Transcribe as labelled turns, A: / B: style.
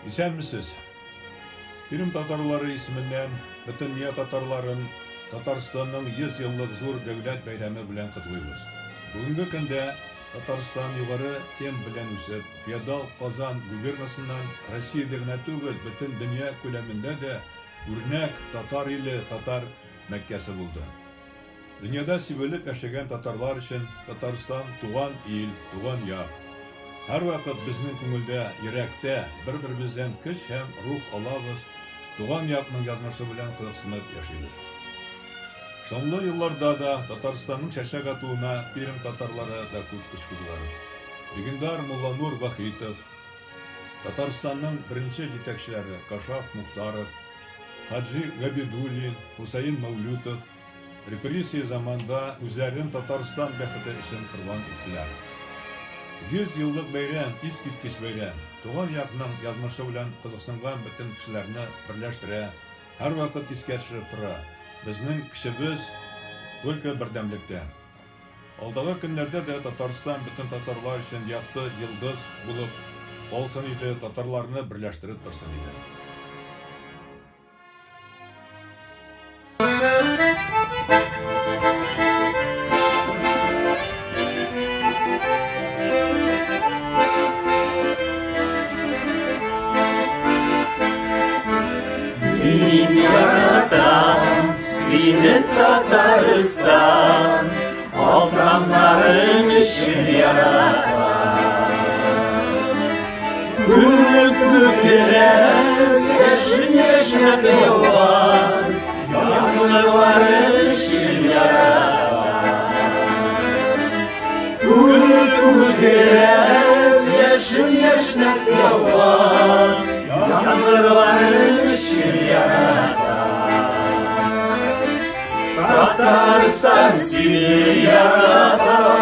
A: Исәнмесез! Пермь татарлары исеменнән бөтен дөнья татарларын Татарстанның 100 еллык зур дәүләт бәйрәме белән котлыйбыз. Бүгенге көндә Татарстан югары темп белән үсеп, феодал Казан губернасыннан Россиядә генә түгел, бөтен дөнья күләмендә дә үрнәк татар иле, татар Мәккәсе булды. Дөньяда сибелеп яшәгән татарлар өчен Татарстан, туган ил, туган як. Һәрвакыт безнең күңелдә, йөрәктә бер-беребездән көч һәм рух алабыз, туган якның язмышы белән кызыксынып яшибез. Шомлы елларда да Татарстанның чәчәк атуына Пермь татарлары да күп көч куйдылар. Легендар Мулланур Вахитов, Татарстанның беренче җитәкчеләре Кашаф Мухтаров, Хаҗи Габидуллин, Хусаин Мәүлүтов, Репрессия заманда үзләрен Татарстан бәхете өчен корбан иттеләр. 100 еллык бәйрәм, искиткеч бәйрәм. Туган якның язмышы белән кызыксынган бөтен кешеләрне берләштерә, һәрвакыт искә төшереп тора, безнең көчебез только бердәмлектә. Алдагы көннәрдә дә Татарстан бөтен татарлар өчен якты йолдыз булып калсын иде, татарларны берләштереп торсын иде.
B: Мин яратам сине, Татарстан, Алтаннарың өчен яратам. Күк күкрәп, яшен яшьнәп яуган яңгырларың өчен яратам. Күк күкрәп, яшен яшьнәп яуган яңгырларың өчен яратам. Татарстан, сине яратам.